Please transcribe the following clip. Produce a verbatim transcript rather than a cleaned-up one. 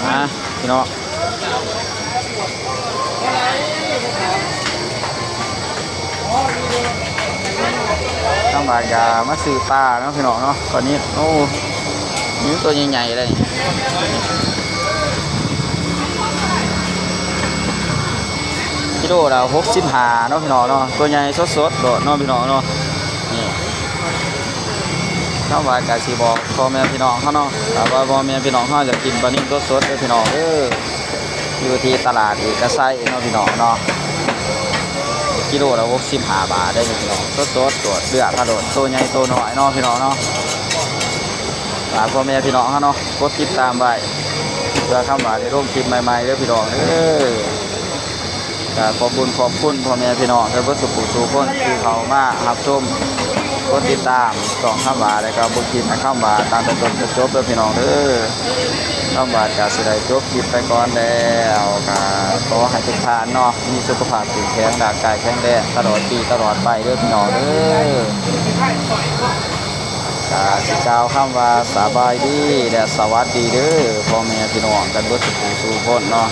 อ่ะพี่น้อง ทางบ้านก็มาซื้อปลาเนาะพี่น้องเนาะ ตอนนี้ โอ้ มีตัวใหญ่ๆเลย กิโลละหกสิบห้าเนาะพี่น้องเนาะ ตัวใหญ่สดๆโดดเนาะพี่น้องเนาะ นี่ ทางบ้านก็สิบอกพ่อแม่พี่น้องเฮาเนาะ ถ้าว่าพ่อแม่พี่น้องเฮาอยากกินปลานิลสดๆเด้อพี่น้องเด้อ อยู่ที่ตลาดเอกชัยเนาะพี่น้องเนาะ กิโลละหกสิบห้าบาทเด้อพี่น้อง สดๆโดด เลือกเอาโลด ตัวใหญ่ตัวน้อยเนาะพี่น้องเนาะ ฝากพ่อแม่พี่น้องเฮาเนาะ กดติดตามไว้ เพื่อคำว่าได้ลงคลิปใหม่ๆเด้อพี่น้องเด้อ ก็ขอบคุณ ขอบคุณพ่อแม่พี่น้องเด้อ เบิดสู่ผู้สู่คนที่เข้ามารับชม กดติดตามช่องคำว่า แล้วก็เบิ่งคลิปให้คำว่าตั้งแต่ต้นจนจบเด้อพี่น้องเด้อ คำว่าก็สิได้จบคลิปไปก่อนแล้ว ก็ขอให้ทุกท่านเนาะ มีสุขภาพเข้มแข็ง ร่างกายแข็งแรง ตลอดปีตลอดไปเด้อพี่น้องเด้อ ก็สิกล่าวคำว่าสบายดีและสวัสดีเด้อ พ่อแม่พี่น้องกันเบิดสู่ผู้สู่คนเนาะ